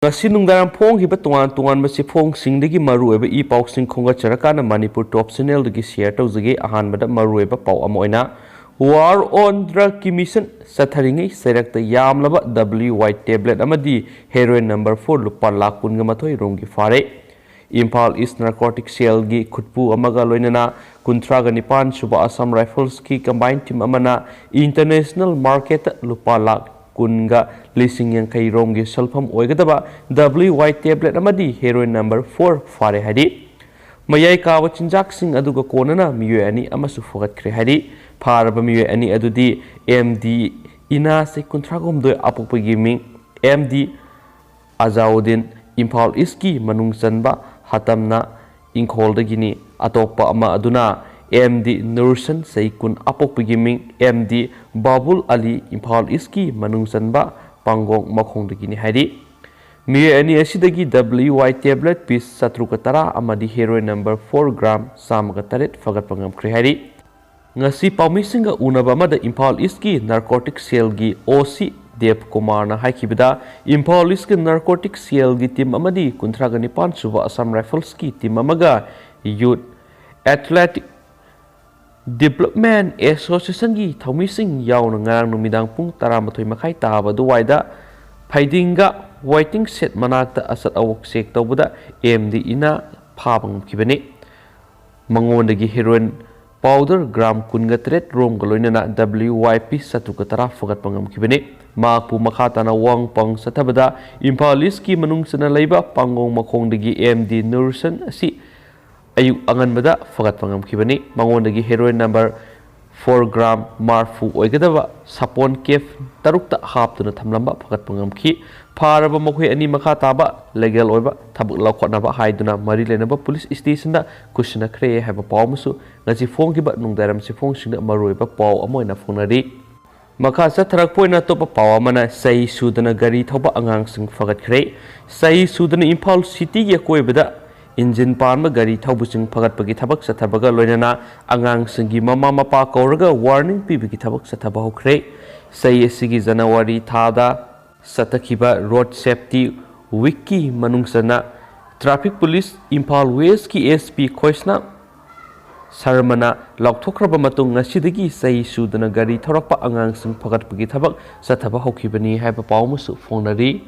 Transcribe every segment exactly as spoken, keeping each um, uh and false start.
ꯉꯁꯤ ꯅꯨꯡꯗꯥꯡ ꯐꯣꯡꯈꯤꯕ ꯇꯣꯉꯥꯟ ꯇꯣꯉꯥꯟꯕ ꯆꯦꯐꯣꯡꯁꯤꯡꯗꯒꯤ ꯃꯔꯨꯑꯣꯏꯕ ꯏ ꯄꯥꯎꯁꯤꯡ ꯈꯣꯝꯒꯠꯆꯔꯀꯥꯟꯗ ꯃꯅꯤꯄꯨꯔ ꯇꯣꯞ ꯆꯦꯅꯦꯜꯗꯒꯤ ꯁꯤꯌꯔ ꯇꯧꯖꯒꯦ꯫ ꯑꯍꯥꯟꯕꯗ ꯃꯔꯨꯑꯣꯏꯕ ꯄꯥꯎ ꯑꯃ ꯑꯣꯏꯅ, ꯋꯥꯔ ꯑꯣꯟ ꯗ꯭ꯔꯒꯀꯤ ꯃꯤꯁꯟ ꯆꯠꯊꯔꯤꯉꯩ ꯆꯩꯔꯛꯇ ꯌꯥꯝꯂꯕ ꯗꯕ꯭ꯂꯤꯎ ꯋꯥꯏ ꯇꯦꯕ꯭ꯂꯦꯠ ꯑꯃꯗꯤ ꯍꯦꯔꯣꯏꯟ ꯅꯝꯕꯔ ꯐꯣꯔ ꯂꯨꯄꯥ ꯂꯥꯈ ꯀꯨꯟꯒ ꯃꯥꯊꯣꯏ ꯔꯣꯝꯒꯤ ꯐꯥꯔꯦ꯫ ꯏꯝꯐꯥꯜ ꯏꯁ ꯅꯥꯔꯀꯣꯇꯤꯛ ꯁꯦꯜꯒꯤ ꯈꯨꯠꯄꯨ ꯑꯃꯒ ꯂꯣꯏꯅꯅ ꯀꯨꯟꯊ꯭ꯔꯥꯒ ꯅꯤꯄꯥꯟ ꯁꯨꯕ ꯑꯁꯥꯝ ꯔꯥꯏꯐꯜꯁꯀꯤ ꯀꯝꯕꯥꯏꯟ ꯇꯤꯝ ꯑꯃꯅ ꯏꯟꯇꯔꯅꯦꯁꯅꯦꯜ ꯃꯥꯔꯀꯦꯠꯇ ꯂꯨꯄꯥ ꯂꯥꯈ ꯀꯨꯟꯒ ꯂꯤꯁꯤꯡ ꯌꯥꯡꯈꯩ ꯔꯣꯝꯒꯤ ꯁꯦꯜꯐꯝ ꯑꯣꯏꯒꯗꯕ ꯗꯕ꯭ꯂꯤꯎ ꯋꯥꯏ ꯇꯦꯕ꯭ꯂꯦꯠ ꯑꯃꯗꯤ ꯍꯦꯔꯣꯏꯟ ꯅꯝꯕꯔ ꯐꯣꯔ ꯐꯥꯔꯦ ꯍꯥꯏꯔꯤ꯫ ꯃꯌꯥꯏ ꯀꯥꯕ ꯆꯤꯟꯖꯥꯛꯁꯤꯡ ꯑꯗꯨꯒ ꯀꯣꯟꯅꯅ ꯃꯤꯑꯣꯏ ꯑꯅꯤ ꯑꯃꯁꯨ ꯐꯒꯠꯈ꯭ꯔꯦ ꯍꯥꯏꯔꯤ꯫ ꯐꯥꯔꯕ ꯃꯤꯑꯣꯏ ꯑꯅꯤ ꯑꯗꯨꯗꯤ ꯑꯦꯝ ꯗꯤ ꯏꯅꯥ ꯆꯍꯤ ꯀꯨꯟꯊ꯭ꯔꯥꯒ ꯍꯨꯝꯗꯣꯏ ꯑꯄꯣꯛꯄꯒꯤ ꯃꯤꯡ ꯑꯦꯝ ꯗꯤ ꯑꯖꯥꯎꯗꯤꯟ, ꯏꯝꯐꯥꯜ ꯏꯁꯀꯤ ꯃꯅꯨꯡ ꯆꯟꯕ ꯍꯇꯝꯅ ꯏꯪꯈꯣꯜꯗꯒꯤꯅꯤ꯫ ꯑꯇꯣꯞꯄ ꯑꯃ ꯑꯗꯨꯅ ꯑꯦꯝ ꯗꯤ ꯅꯨꯔꯁꯟ, ꯆꯍꯤ ꯀꯨꯟ ꯑꯄꯣꯛꯄꯒꯤ ꯃꯤꯡ ꯑꯦꯝ ꯗꯤ ꯕꯥꯕꯨꯜ ꯑꯂꯤ, ꯏꯝꯐꯥꯜ ꯏꯁꯀꯤ ꯃꯅꯨꯡ ꯆꯟꯕ ꯄꯥꯡꯒꯣꯡ ꯃꯈꯣꯡꯗꯒꯤꯅꯤ ꯍꯥꯏꯔꯤ꯫ ꯃꯤꯑꯣꯏ ꯑꯅꯤ ꯑꯁꯤꯗꯒꯤ ꯗꯕ꯭ꯂꯤꯎ ꯋꯥꯏ ꯇꯦꯕ꯭ꯂꯦꯠ ꯄꯤꯁ ꯆꯥꯇ꯭ꯔꯨꯛꯀ ꯇꯔꯥ ꯑꯃꯗꯤ ꯍꯦꯔꯣꯏꯟ ꯅꯝꯕꯔ ꯐꯣꯔ ꯒ꯭ꯔꯥꯝ ꯆꯥꯝꯃꯒ ꯇꯔꯦꯠ ꯐꯒꯠꯄ ꯉꯝꯈ꯭ꯔꯦ ꯍꯥꯏꯔꯤ꯫ ꯉꯁꯤ ꯄꯥꯎꯃꯤꯁꯤꯡꯒ ꯎꯅꯕ ꯑꯃꯗ ꯏꯝꯐꯥꯜ ꯏꯁꯀꯤ ꯅꯥꯔꯀꯣꯇꯤꯛ ꯁꯦꯜꯒꯤ ꯑꯣ ꯁꯤ ꯗꯦꯕ ꯀꯨꯃꯥꯔꯅ ꯍꯥꯏꯈꯤꯕꯗ, ꯏꯝꯐꯥꯜ ꯏꯁꯀꯤ ꯅꯥꯔꯀꯣꯇꯤꯛ ꯁꯦꯜꯒꯤ ꯇꯤꯝ ꯑꯃꯗꯤ ꯀꯨꯟꯊ꯭ꯔꯥꯒ ꯅꯤꯄꯥꯟ ꯁꯨꯕ ꯑꯁꯥꯝ ꯔꯥꯏꯐꯜꯁꯀꯤ ꯇꯤꯝ ꯑꯃꯒ ꯌꯨꯠ ꯑꯦꯊꯂꯦꯇꯤꯛ ꯗꯤꯕ꯭ꯂꯞꯃꯦꯟ ꯑꯦꯁꯣꯁꯤꯌꯦꯁꯟꯒꯤ ꯊꯧꯃꯤꯁꯤꯡ ꯌꯥꯎꯅ ꯉꯔꯥꯡ ꯅꯨꯃꯤꯗꯥꯡ ꯄꯨꯡ ꯇꯔꯥꯃꯥꯊꯣꯏ ꯃꯈꯥꯏ ꯇꯥꯕ ꯑꯗꯨꯋꯥꯏꯗ ꯐꯩꯗꯤꯡꯒ ꯋꯦꯇꯤꯡ ꯁꯦꯠ ꯃꯅꯥꯛꯇ ꯑꯆꯠ ꯑꯋꯣꯛ ꯆꯦꯛ ꯇꯧꯕꯗ ꯑꯦꯝ ꯗꯤ ꯏꯅꯥ ꯐꯥꯕ ꯉꯝꯈꯤꯕꯅꯤ꯫ ꯃꯉꯣꯟꯗꯒꯤ ꯍꯦꯔꯣꯏꯟ ꯄꯥꯎꯗꯔ ꯒ꯭ꯔꯥꯝ ꯀꯨꯟꯒ ꯇꯔꯦꯠ ꯔꯣꯝꯒ ꯂꯣꯏꯅꯅ ꯗꯕ꯭ꯂꯤꯎ ꯋꯥꯏ ꯄꯤ ꯆꯥꯇ꯭ꯔꯨꯛꯀ ꯇꯔꯥ ꯐꯒꯠꯄ ꯉꯝꯈꯤꯕꯅꯤ꯫ ꯃꯍꯥꯛꯄꯨ ꯃꯈꯥ ꯇꯥꯅ ꯋꯥꯡ ꯄꯥꯡ ꯆꯠꯊꯕꯗ ꯏꯝꯐꯥꯜ ꯏꯁꯀꯤ ꯃꯅꯨꯡ ꯆꯟꯅ ꯂꯩꯕ ꯄꯥꯡꯒꯣꯡ ꯃꯈꯣꯡꯗꯒꯤ ꯑꯦꯝ ꯗꯤ ꯅꯨꯔꯁꯟ ꯑꯁꯤ ꯑꯌꯨꯛ ꯑꯉꯟꯕꯗ ꯐꯒꯠꯄ ꯉꯝꯈꯤꯕꯅꯤ꯫ ꯃꯉꯣꯟꯗꯒꯤ ꯍꯦꯔꯣꯏꯟ ꯅꯝꯕꯔ ꯐꯣꯔ ꯒ꯭ꯔꯥꯝ ꯃꯔꯐꯨ ꯑꯣꯏꯒꯗꯕ ꯁꯥꯄꯣꯟ ꯀꯦꯐ ꯇꯔꯨꯛꯇ ꯍꯥꯞꯇꯨꯅ ꯊꯝꯂꯝꯕ ꯐꯒꯠꯄ ꯉꯝꯈꯤ꯫ ꯐꯥꯔꯕ ꯃꯈꯣꯏ ꯑꯅꯤ ꯃꯈꯥ ꯇꯥꯕ ꯂꯤꯒꯦꯜ ꯑꯣꯏꯕ ꯊꯕꯛ ꯂꯧꯈꯠꯅꯕ ꯍꯥꯏꯗꯨꯅ ꯃꯔꯤ ꯂꯩꯅꯕ ꯄꯨꯂꯤꯁ ꯁ꯭ꯇꯦꯁꯟꯗ ꯀꯨꯁꯤꯟꯅꯈ꯭ꯔꯦ ꯍꯥꯏꯕ ꯄꯥꯎ ꯑꯃꯁꯨ ꯉꯁꯤ ꯐꯣꯡꯈꯤꯕ ꯅꯨꯡꯗꯥꯡꯋꯥꯏꯔꯝ ꯆꯦꯐꯣꯡꯁꯤꯡꯗ ꯃꯔꯨꯑꯣꯏꯕ ꯄꯥꯎ ꯑꯃ ꯑꯣꯏꯅ ꯐꯣꯡꯅꯔꯤ꯫ ꯃꯈꯥ ꯆꯠꯊꯔꯛꯄ ꯑꯣꯏꯅ ꯑꯇꯣꯞꯄ ꯄꯥꯎ ꯑꯃꯅ, ꯆꯍꯤ ꯁꯨꯗꯅ ꯒꯥꯔꯤ ꯊꯧꯕ ꯑꯉꯥꯡꯁꯤꯡ ꯐꯒꯠꯈ꯭ꯔꯦ꯫ ꯆꯍꯤ ꯁꯨꯗꯅ ꯏꯝꯐꯥꯜ ꯁꯤꯇꯤꯒꯤ ꯑꯀꯣꯏꯕꯗ ꯏꯟꯖꯤꯟ ꯄꯥꯟꯕ ꯒꯥꯔꯤ ꯊꯧꯕꯁꯤꯡ ꯐꯒꯠꯄꯒꯤ ꯊꯕꯛ ꯆꯠꯊꯕꯒ ꯂꯣꯏꯅꯅ ꯑꯉꯥꯡꯁꯤꯡꯒꯤ ꯃꯃꯥ ꯃꯄꯥ ꯀꯧꯔꯒ ꯋꯥꯔꯅꯤꯡ ꯄꯤꯕꯒꯤ ꯊꯕꯛ ꯆꯠꯊꯕ ꯍꯧꯈ꯭ꯔꯦ꯫ ꯆꯍꯤ ꯑꯁꯤꯒꯤ ꯖꯅꯋꯥꯔꯤ ꯊꯥꯗ ꯆꯠꯊꯈꯤꯕ ꯔꯣꯗ ꯁꯦꯐꯇꯤ ꯋꯤꯛꯀꯤ ꯃꯅꯨꯡ ꯆꯟꯅ ꯇ꯭ꯔꯥꯐꯤꯛ ꯄꯨꯂꯤꯁ ꯏꯝꯐꯥꯜ ꯋꯦꯁꯀꯤ ꯑꯦꯁ ꯄꯤ ꯈꯣꯏꯁꯅꯥ ꯁꯔꯃꯅ ꯂꯥꯎꯊꯣꯛꯈ꯭ꯔꯕ ꯃꯇꯨꯡ, ꯉꯁꯤꯗꯒꯤ ꯆꯍꯤ ꯁꯨꯗꯅ ꯒꯥꯔꯤ ꯊꯧꯔꯛꯄ ꯑꯉꯥꯡꯁꯤꯡ ꯐꯒꯠꯄꯒꯤ ꯊꯕꯛ ꯆꯠꯊꯕ ꯍꯧꯈꯤꯕꯅꯤ ꯍꯥꯏꯕ ꯄꯥꯎ ꯑꯃꯁꯨ ꯐꯣꯡꯅꯔꯤ꯫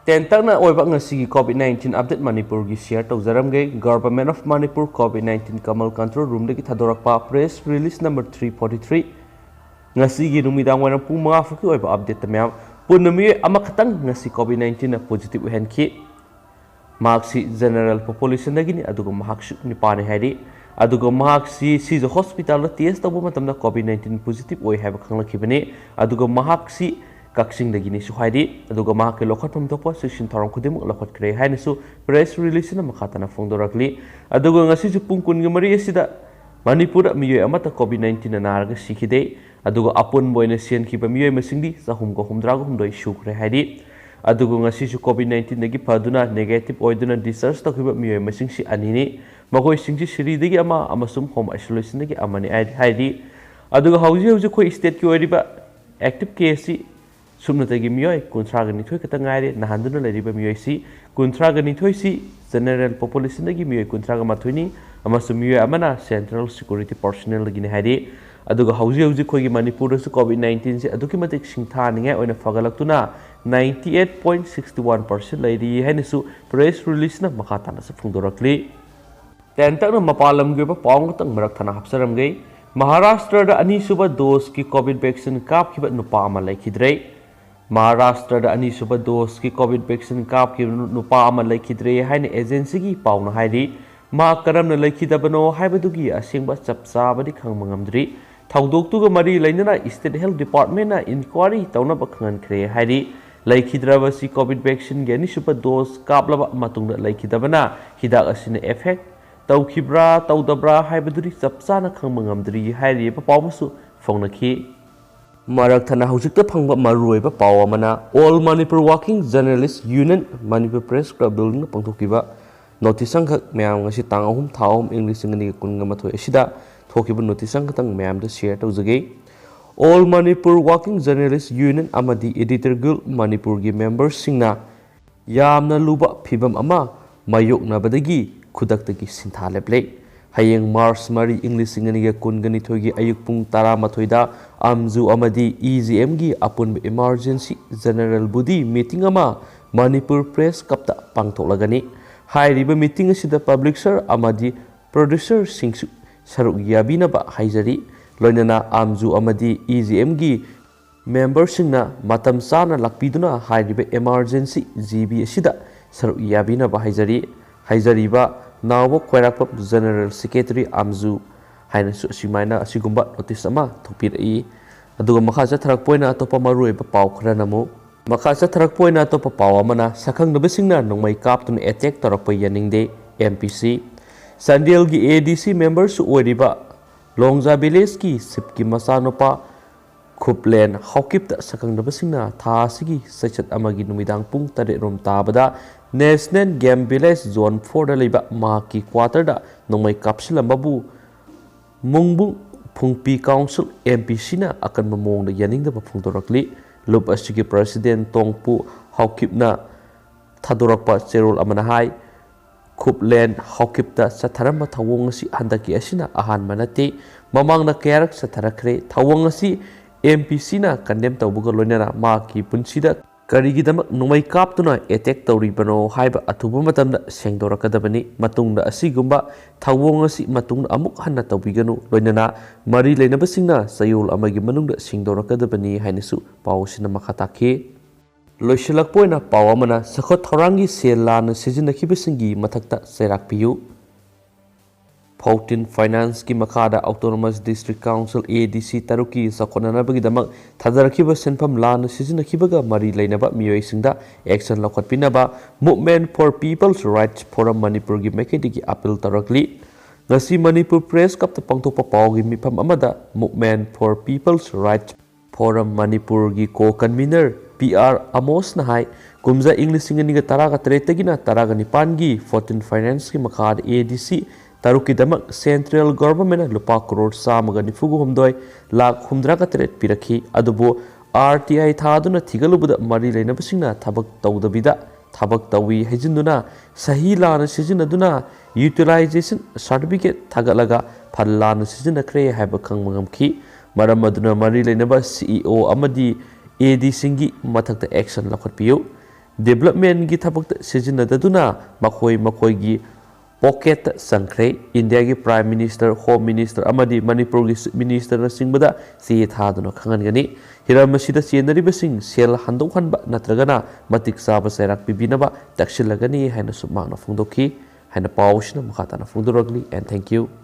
ꯇꯦꯟꯇꯛꯅ ꯑꯣꯏꯕ ꯉꯁꯤꯒꯤ COVID nineteen update ꯃꯅꯤꯄꯨꯔꯒꯤ share ꯇꯧꯖꯔꯝꯒꯦ꯫ Government of Manipur COVID nineteen Kamal Control Roomꯗꯒꯤ ꯊꯥꯗꯣꯔꯛꯄ press release number three forty three꯫ ꯉꯁꯤꯒꯤ ꯅꯨꯃꯤꯗꯥꯡ ꯋꯥꯏꯔꯝ ꯄꯨꯡ ꯃꯉꯥ ꯐꯥꯎꯒꯤ ꯑꯣꯏꯕ updateꯇ ꯃꯌꯥꯝ ꯄꯨꯟꯅ ꯃꯤꯑꯣꯏ ꯑꯃꯈꯛꯇꯪ ꯉꯁꯤ COVID nineteenꯅ positive ꯑꯣꯏꯍꯟꯈꯤ꯫ ꯃꯍꯥꯛꯁꯤ general populationꯗꯒꯤꯅꯤ, ꯑꯗꯨꯒ ꯃꯍꯥꯛꯁꯨ ꯅꯨꯄꯥꯅꯤ ꯍꯥꯏꯔꯤ꯫ ꯑꯗꯨꯒ ꯃꯍꯥꯛꯁꯤ ꯁꯤꯖ hospitalꯗ test ꯇꯧꯕ ꯃꯇꯝꯗ COVID nineteen positive ꯑꯣꯏ ꯍꯥꯏꯕ ꯈꯪꯂꯛꯈꯤꯕꯅꯤ꯫ ꯑꯗꯨꯒ ꯃꯍꯥꯛꯁꯤ ꯀꯛꯆꯤꯡꯗꯒꯤꯅꯤꯁꯨ ꯍꯥꯏꯔꯤ꯫ ꯑꯗꯨꯒ ꯃꯍꯥꯛꯀꯤ ꯂꯧꯈꯠꯐꯝ ꯊꯣꯛꯄ ꯆꯦꯛꯁꯤꯟ ꯊꯧꯔꯥꯡ ꯈꯨꯗꯤꯡꯃꯛ ꯂꯧꯈꯠꯈ꯭ꯔꯦ ꯍꯥꯏꯅꯁꯨ press releaseꯅ ꯃꯈꯥ ꯇꯥꯅ ꯐꯣꯡꯗꯣꯔꯛꯂꯤ꯫ ꯑꯗꯨꯒ ꯉꯁꯤꯁꯨ ꯄꯨꯡ ꯀꯨꯟꯒ ꯃꯔꯤ ꯑꯁꯤꯗ ꯃꯅꯤꯄꯨꯔꯗ ꯃꯤꯑꯣꯏ ꯑꯃꯠꯇ COVID nineteenꯅ ꯅꯥꯔꯒ ꯁꯤꯈꯤꯗꯦ꯫ ꯑꯗꯨꯒ ꯑꯄꯨꯟꯕ ꯑꯣꯏꯅ ꯁꯤꯍꯟꯈꯤꯕ ꯃꯤꯑꯣꯏ ꯃꯁꯤꯡꯗꯤ ꯆꯍꯨꯝꯒ ꯍꯨꯝꯗ꯭ꯔꯥꯒ ꯍꯨꯝꯗꯣꯏ ꯁꯨꯈ꯭ꯔꯦ ꯍꯥꯏꯔꯤ꯫ ꯑꯗꯨꯒ ꯉꯁꯤꯁꯨ COVID nineteenꯗꯒꯤ ꯐꯗꯨꯅ negative ꯑꯣꯏꯗꯨꯅ discharge ꯇꯧꯈꯤꯕ ꯃꯤꯑꯣꯏ ꯃꯁꯤꯡꯁꯤ ꯑꯅꯤꯅꯤ꯫ ꯃꯈꯣꯏꯁꯤꯡꯁꯤ ꯁꯤꯔꯤꯗꯒꯤ ꯑꯃ ꯑꯃꯁꯨꯡ home isolationꯗꯒꯤ ꯑꯃꯅꯤ ꯍꯥꯏ-, ꯍꯥꯏꯔꯤ꯫ ꯑꯗꯨꯒ ꯍꯧꯖꯤꯛ ꯍꯧꯖꯤꯛ ꯑꯩꯈꯣꯏ stateꯀꯤ ꯑꯣꯏꯔꯤꯕ active caseꯁꯤ ꯁꯨꯞꯅꯇꯒꯤ ꯃꯤꯑꯣꯏ ꯀꯨꯟꯊ꯭ꯔꯥꯒ ꯅꯤꯊꯣꯏ ꯈꯛꯇ ꯉꯥꯏꯔꯦ꯫ ꯅꯥꯍꯟꯗꯨꯅ ꯂꯩꯔꯤꯕ ꯃꯤꯑꯣꯏꯁꯤ ꯀꯨꯟꯊ꯭ꯔꯥꯒ ꯅꯤꯊꯣꯏꯁꯤ general populationꯗꯒꯤ ꯃꯤꯑꯣꯏ ꯀꯨꯟꯊ꯭ꯔꯥꯒ ꯃꯥꯊꯣꯏꯅꯤ, ꯑꯃꯁꯨꯡ ꯃꯤꯑꯣꯏ ꯑꯃꯅ central security personnelꯗꯒꯤꯅꯤ ꯍꯥꯏꯔꯤ꯫ ꯑꯗꯨꯒ ꯍꯧꯖꯤꯛ ꯍꯧꯖꯤꯛ ꯑꯩꯈꯣꯏꯒꯤ ꯃꯅꯤꯄꯨꯔꯗꯁꯨ COVID nineteenꯁꯦ ꯑꯗꯨꯛꯀꯤ ꯃꯇꯤꯛ ꯁꯤꯡꯊꯥꯅꯤꯡꯉꯥꯏ ꯑꯣꯏꯅ ꯐꯒꯠꯂꯛꯇꯨꯅ ninety eight point sixty one percent ꯂꯩꯔꯤ ꯍꯥꯏꯅꯁꯨ press releaseꯅ ꯃꯈꯥ ꯇꯥꯅꯁꯨ ꯐꯣꯡꯗꯣꯔꯛꯂꯤ꯫ ꯇꯦꯟꯇꯛꯅ ꯃꯄꯥꯟ ꯂꯝꯒꯤ ꯑꯣꯏꯕ ꯄꯥꯎ ꯑꯃꯈꯛꯇꯪ ꯃꯔꯛ ꯊꯠꯅ ꯍꯥꯞꯆꯔꯝꯒꯦ꯫ ꯃꯍꯥꯔꯥꯁꯇ꯭ꯔꯗ ꯑꯅꯤꯁꯨꯕ doseꯀꯤ COVID vaccine ꯀꯥꯞꯈꯤꯕ ꯅꯨꯄꯥ ꯑꯃ ꯂꯩꯈꯤꯗ꯭ꯔꯦ꯫ ꯃꯍꯥꯔꯥꯁꯇ꯭ꯔꯗ ꯑꯅꯤꯁꯨꯕ doseꯀꯤ COVID vaccine ꯀꯥꯞꯈꯤꯕ ꯅꯨ-, ꯅꯨꯄꯥ ꯑꯃ ꯂꯩꯈꯤꯗ꯭ꯔꯦ ꯍꯥꯏꯅ agencyꯒꯤ ꯄꯥꯎꯅ ꯍꯥꯏꯔꯤ꯫ ꯃꯍꯥꯛ ꯀꯔꯝꯅ ꯂꯩꯈꯤꯗꯕꯅꯣ ꯍꯥꯏꯕꯗꯨꯒꯤ ꯑꯁꯦꯡꯕ ꯆꯞ ꯆꯥꯕꯗꯤ ꯈꯪꯕ ꯉꯝꯗ꯭ꯔꯤ꯫ ꯊꯧꯗꯣꯛꯇꯨꯒ ꯃꯔꯤ ꯂꯩꯅꯅ state health departmentꯅ inquiry ꯇꯧꯅꯕ ꯈꯪꯍꯟꯈ꯭ꯔꯦ ꯍꯥꯏꯔꯤ꯫ ꯂꯩꯈꯤꯗ꯭ꯔꯕꯁꯤ COVID vaccineꯒꯤ ꯑꯅꯤꯁꯨꯕ dose ꯀꯥꯞꯂꯕ ꯃꯇꯨꯡꯗ ꯂꯩꯈꯤꯗꯕꯅ ꯍꯤꯗꯥꯛ ꯑꯁꯤꯅ effect ꯇꯧꯈꯤꯕ꯭ꯔꯥ ꯇꯧꯗꯕ꯭ꯔꯥ ꯍꯥꯏꯕꯗꯨꯗꯤ ꯆꯞ ꯆꯥꯅ ꯈꯪꯕ ꯉꯝꯗ꯭ꯔꯤ ꯍꯥꯏꯔꯤꯕ ꯄꯥꯎ ꯑꯃꯁꯨ ꯐꯣꯡꯅꯈꯤ꯫ ꯃꯔꯛ ꯊꯠꯅ ꯍꯧꯖꯤꯛꯇ ꯐꯪꯕ ꯃꯔꯨꯑꯣꯏꯕ ꯄꯥꯎ ꯑꯃꯅ, All Manipur Working Journalist Union Manipur Press Club buildingꯗ ꯄꯥꯡꯊꯣꯛꯈꯤꯕ notice ꯑꯃꯈꯛ ꯃꯌꯥꯝ ꯉꯁꯤ ꯇꯥꯡ ꯑꯍꯨꯝ ꯊꯥ ꯑꯍꯨꯝ ꯏꯪ ꯂꯤꯁꯤꯡ ꯑꯅꯤꯒ ꯀꯨꯟꯒ ꯃꯥꯊꯣꯏ ꯑꯁꯤꯗ ꯊꯣꯛꯈꯤꯕ notice ꯑꯃꯈꯛꯇꯪ ꯃꯌꯥꯝꯗ share ꯇꯧꯖꯒꯦ꯫ All Manipur Working Journalist Union ꯑꯃꯗꯤ Editor Guild ꯃꯅꯤꯄꯨꯔꯒꯤ memberꯁꯤꯡꯅ ꯌꯥꯝꯅ ꯂꯨꯕ ꯐꯤꯚꯝ ꯑꯃ ꯃꯥꯌꯣꯛꯅꯕꯗꯒꯤ ꯈꯨꯗꯛꯇꯒꯤ ꯁꯤꯟꯊꯥ ꯂꯦꯞꯂꯦ꯫ ꯍꯌꯦꯡ ꯃꯥꯔꯆ ꯃꯔꯤ, ꯏꯪ ꯂꯤꯁꯤꯡ ꯑꯅꯤꯒ ꯀꯨꯟꯒ ꯅꯤꯊꯣꯏꯒꯤ ꯑꯌꯨꯛ ꯄꯨꯡ ꯇꯔꯥꯃꯥꯊꯣꯏꯗ ꯑꯝꯖꯨ ꯑꯃꯗꯤ ꯏ ꯖꯤ ꯑꯦꯝꯒꯤ ꯑꯄꯨꯟꯕ emergency general body meeting ꯑꯃ ꯃꯅꯤꯄꯨꯔ ꯄ꯭ꯔꯦꯁ ꯀ꯭ꯂꯕꯇ ꯄꯥꯡꯊꯣꯛꯂꯒꯅꯤ꯫ ꯍꯥꯏꯔꯤꯕ ꯃꯤꯇꯤꯡ ꯑꯁꯤꯗ ꯄꯕ꯭ꯂꯤꯁꯔ ꯑꯃꯗꯤ ꯄ꯭ꯔꯣꯗ꯭ꯌꯨꯁꯔꯁꯤꯡꯁꯨ ꯁꯔꯨꯛ ꯌꯥꯕꯤꯅꯕ ꯍꯥꯏꯖꯔꯤ꯫ ꯂꯣꯏꯅꯅ ꯑꯝꯖꯨ ꯑꯃꯗꯤ ꯏ ꯖꯤ ꯑꯦꯝꯒꯤ ꯃꯦꯝꯕꯔꯁꯤꯡꯅ ꯃꯇꯝ ꯆꯥꯅ ꯂꯥꯛꯄꯤꯗꯨꯅ ꯍꯥꯏꯔꯤꯕ emergency ꯖꯤ ꯕꯤ ꯑꯁꯤꯗ ꯁꯔꯨꯛ ꯌꯥꯕꯤꯅꯕ ꯍꯥꯏꯖꯔꯤ꯫ ꯍꯥꯏꯖꯔꯤꯕ ꯅꯥꯎꯕ ꯈ꯭ꯋꯥꯏꯔꯥꯛꯄꯝ, ꯖꯦꯅꯔꯦꯜ ꯁꯦꯀ꯭ꯔꯦꯇꯔꯤ ꯑꯝꯖꯨ ꯍꯥꯏꯅꯁꯨ ꯑꯁꯨꯃꯥꯏꯅ ꯑꯁꯤꯒꯨꯝꯕ ꯅꯣꯇꯤꯁ ꯑꯃ ꯊꯣꯛꯄꯤꯔꯛꯏ꯫ ꯑꯗꯨꯒ ꯃꯈꯥ ꯆꯠꯊꯔꯛꯄ ꯑꯣꯏꯅ ꯑꯇꯣꯞꯄ ꯃꯔꯨꯑꯣꯏꯕ ꯄꯥꯎ ꯈꯔꯅ ꯑꯃꯨꯛ, ꯃꯈꯥ ꯆꯠꯊꯔꯛꯄ ꯑꯣꯏꯅ ꯑꯇꯣꯞꯄ ꯄꯥꯎ ꯑꯃꯅ, ꯁꯛꯈꯪꯗꯕꯁꯤꯡꯅ ꯅꯣꯡꯃꯩ ꯀꯥꯞꯇꯨꯅ ꯑꯦꯇꯦꯛ ꯇꯧꯔꯛꯄ ꯌꯥꯅꯤꯡꯗꯦ, ꯑꯦꯝ ꯄꯤ ꯁꯤ꯫ ꯆꯥꯟꯗꯦꯜꯒꯤ ꯑꯦ ꯗꯤ ꯁꯤ ꯃꯦꯝꯕꯔꯁꯨ ꯑꯣꯏꯔꯤꯕ ꯂꯣꯡꯖꯥ ꯚꯤꯂꯦꯖꯀꯤ ꯁꯤꯞꯀꯤ ꯃꯆꯥꯅꯨꯄꯥ ꯈꯨꯞꯂꯦꯟ ꯍꯥꯎꯀꯤꯞꯇ ꯁꯛꯈꯪꯗꯕꯁꯤꯡꯅ ꯊꯥ ꯑꯁꯤꯒꯤ ꯆꯩꯆꯠ ꯑꯃꯒꯤ ꯅꯨꯃꯤꯗꯥꯡ ꯄꯨꯡ ꯇꯔꯦꯠ ꯔꯣꯝ ꯇꯥꯕꯗ ꯅꯦꯁꯅꯦꯜ ꯒꯦꯝ ꯚꯤꯂꯦꯖ ꯖꯣꯟ ꯐꯣꯔꯗ ꯂꯩꯕ ꯃꯍꯥꯛꯀꯤ ꯀ꯭ꯋꯥꯇꯔꯗ ꯅꯣꯡꯃꯩ ꯀꯥꯞꯁꯤꯜꯂꯝꯕꯕꯨ ꯃꯨꯡꯕꯨꯡ ꯐꯨꯡꯄꯤ ꯀꯥꯎꯟꯁꯤꯜ ꯑꯦꯝ ꯄꯤ ꯁꯤꯅ ꯑꯀꯟꯕ ꯃꯑꯣꯡꯗ ꯌꯥꯅꯤꯡꯗꯕ ꯐꯣꯡꯗꯣꯔꯛꯂꯤ꯫ ꯂꯨꯞ ꯑꯁꯤꯒꯤ ꯄ꯭ꯔꯁꯤꯗꯦꯟ ꯇꯣꯡꯄꯨ ꯍꯥꯎꯀꯤꯞꯅ ꯊꯥꯗꯣꯔꯛꯄ ꯆꯦꯔꯣꯜ ꯑꯃꯅ ꯍꯥꯏ, ꯈꯨꯞꯂꯦꯟ ꯍꯥꯎꯀꯤꯞꯇ ꯆꯠꯊꯔꯝꯕ ꯊꯧꯑꯣꯡ ꯑꯁꯤ ꯍꯟꯗꯛꯀꯤ ꯑꯁꯤꯅ ꯑꯍꯥꯟꯕ ꯅꯠꯇꯦ꯫ ꯃꯃꯥꯡꯗ ꯀꯌꯥꯔꯛ ꯆꯠꯊꯔꯛꯈ꯭ꯔꯦ꯫ ꯊꯧꯑꯣꯡ ꯑꯁꯤ ꯑꯦꯝ ꯄꯤ ꯁꯤꯅ ꯀꯟꯗꯦꯝ ꯇꯧꯕꯒ ꯂꯣꯏꯅꯅ ꯃꯍꯥꯛꯀꯤ ꯄꯨꯟꯁꯤꯗ ꯀꯔꯤꯒꯤꯗꯃꯛ ꯅꯣꯡꯃꯩ ꯀꯥꯞꯇꯨꯅ ꯑꯦꯇꯦꯛ ꯇꯧꯔꯤꯕꯅꯣ ꯍꯥꯏꯕ ꯑꯊꯨꯕ ꯃꯇꯝꯗ ꯁꯦꯡꯗꯣꯔꯛꯀꯗꯕꯅꯤ꯫ ꯃꯇꯨꯡꯗ ꯑꯁꯤꯒꯨꯝꯕ ꯊꯧꯑꯣꯡ ꯑꯁꯤ ꯃꯇꯨꯡꯗ ꯑꯃꯨꯛ ꯍꯟꯅ ꯇꯧꯕꯤꯒꯅꯨ꯫ ꯂꯣꯏꯅꯅ ꯃꯔꯤ ꯂꯩꯅꯕꯁꯤꯡꯅ ꯆꯌꯣꯜ ꯑꯃꯒꯤ ꯃꯅꯨꯡꯗ ꯁꯦꯡꯗꯣꯔꯛꯀꯗꯕꯅꯤ ꯍꯥꯏꯅꯁꯨ ꯄꯥꯎ ꯑꯁꯤꯅ ꯃꯈꯥ ꯇꯥꯈꯤ꯫ ꯂꯣꯏꯁꯤꯜꯂꯛꯄ ꯑꯣꯏꯅ ꯄꯥꯎ ꯑꯃꯅ, ꯆꯥꯎꯈꯠ ꯊꯧꯔꯥꯡꯒꯤ ꯁꯦꯜ ꯂꯥꯟꯅ ꯁꯤꯖꯤꯟꯅꯈꯤꯕꯁꯤꯡꯒꯤ ꯃꯊꯛꯇ ꯆꯩꯔꯥꯛ ꯄꯤꯌꯨ꯫ ꯐꯥꯎꯇꯤꯟ ꯐꯥꯏꯅꯥꯟꯁꯀꯤ ꯃꯈꯥꯗ Autonomous District Council, ꯑꯦ ꯗꯤ ꯁꯤ, ꯇꯔꯨꯛꯀꯤ ꯆꯥꯎꯈꯠꯅꯅꯕꯒꯤꯗꯃꯛ ꯊꯥꯗꯔꯛꯈꯤꯕ ꯁꯦꯟꯐꯝ ꯂꯥꯟꯅ ꯁꯤꯖꯤꯟꯅꯈꯤꯕꯒ ꯃꯔꯤ ꯂꯩꯅꯕ ꯃꯤꯑꯣꯏꯁꯤꯡꯗ action ꯂꯧꯈꯠꯄꯤꯅꯕ Movement for People's Rights Forum ꯃꯅꯤꯄꯨꯔꯒꯤ ꯃꯥꯏꯀꯩꯗꯒꯤ ꯑꯥꯄꯤꯜ ꯇꯧꯔꯛꯂꯤ꯫ ꯉꯁꯤ ꯃꯅꯤꯄꯨꯔ ꯄ꯭ꯔꯦꯁ ꯀ꯭ꯂꯕꯇ ꯄꯥꯡꯊꯣꯛꯄ ꯄꯥꯎꯒꯤ ꯃꯤꯐꯝ ꯑꯃꯗ Movement for People's Rights Forum ꯃꯅꯤꯄꯨꯔꯒꯤ co-convener ꯄꯤ ꯑꯥꯔ ꯑꯃꯣꯁꯅ ꯍꯥꯏ, ꯀꯨꯝꯖꯥ ꯏꯪ ꯂꯤꯁꯤꯡ ꯑꯅꯤꯒ ꯇꯔꯥꯒ ꯇꯔꯦꯠꯇꯒꯤꯅ ꯇꯔꯥꯒ ꯅꯤꯄꯥꯟꯒꯤ ꯐꯥꯎꯇꯤꯟ ꯐꯥꯏꯅꯥꯟꯁꯀꯤ ꯃꯈꯥꯗ ꯑꯦ ꯗꯤ ꯁꯤ ꯇꯔꯨꯛꯀꯤꯗꯃꯛ central governmentꯅ ꯂꯨꯄꯥ ꯀ꯭ꯔꯣꯔ ꯆꯥꯝꯃꯒ ꯅꯤꯐꯨꯒ ꯍꯨꯝꯗꯣꯏ ꯂꯥꯈ ꯍꯨꯝꯗ꯭ꯔꯥꯒ ꯇꯔꯦꯠ ꯄꯤꯔꯛꯈꯤ꯫ ꯑꯗꯨꯕꯨ ꯑꯥꯔ ꯇꯤ ꯑꯥꯏ ꯊꯥꯗꯨꯅ ꯊꯤꯒꯠꯂꯨꯕꯗ ꯃꯔꯤ ꯂꯩꯅꯕꯁꯤꯡꯅ ꯊꯕꯛ ꯇꯧꯗꯕꯤꯗ ꯊꯕꯛ ꯇꯧꯏ ꯍꯥꯏꯖꯤꯟꯗꯨꯅ ꯁꯍꯤ ꯂꯥꯟꯅ ꯁꯤꯖꯤꯟꯅꯗꯨꯅ ꯌꯨꯇꯤꯂꯥꯏꯖꯦꯁꯟ ꯁꯥꯔꯇꯤꯐꯤꯀꯦꯠ ꯊꯥꯒꯠꯂꯒ ꯐꯟ ꯂꯥꯟꯅ ꯁꯤꯖꯤꯟꯅꯈ꯭ꯔꯦ ꯍꯥꯏꯕ ꯈꯪꯕ ꯉꯝꯈꯤ꯫ ꯃꯔꯝ ꯑꯗꯨꯅ ꯃꯔꯤ ꯂꯩꯅꯕ ꯁꯤꯏꯑꯣ ꯑꯃꯗꯤ ꯑꯦꯗꯤꯁꯤꯡꯒꯤ ꯃꯊꯛꯇ ꯑꯦꯛꯁꯟ ꯂꯧꯈꯠꯄꯤꯌꯨ꯫ ꯗꯤꯕꯦꯂꯞꯃꯦꯟꯒꯤ ꯊꯕꯛꯇ ꯁꯤꯖꯤꯟꯅꯗꯗꯨꯅ ꯃꯈꯣꯏ ꯃꯈꯣꯏꯒꯤ ꯄꯣꯀꯦꯠꯇ ꯆꯪꯈ꯭ꯔꯦ꯫ ꯏꯟꯗꯤꯌꯥꯒꯤ ꯄ꯭ꯔꯥꯏꯝ ꯃꯤꯅꯤꯁꯇꯔ, ꯍꯣꯝ ꯃꯤꯅꯤꯁꯇꯔ ꯑꯃꯗꯤ ꯃꯅꯤꯄꯨꯔꯒꯤ ꯆꯤꯐ ꯃꯤꯅꯤꯁꯇꯔꯅꯆꯤꯡꯕꯗ ꯆꯦ ꯊꯥꯗꯨꯅ ꯈꯪꯍꯟꯒꯅꯤ꯫ ꯍꯤꯔꯝ ꯑꯁꯤꯗ ꯆꯦꯟꯅꯔꯤꯕꯁꯤꯡ ꯁꯦꯜ ꯍꯟꯗꯣꯛꯍꯟꯕ ꯅꯠꯇ꯭ꯔꯒꯅ ꯃꯇꯤꯛ ꯆꯥꯕ ꯆꯩꯔꯥꯛ ꯄꯤꯕꯤꯅꯕ ꯇꯛꯁꯤꯜꯂꯒꯅꯤ ꯍꯥꯏꯅꯁꯨ ꯃꯍꯥꯛꯅ ꯐꯣꯡꯗꯣꯛꯈꯤ ꯍꯥꯏꯅ ꯄꯥꯎ ꯑꯁꯤꯅ ꯃꯈꯥ ꯇꯥꯅ ꯐꯣꯡꯗꯣꯔꯛꯂꯤ꯫ And thank you꯫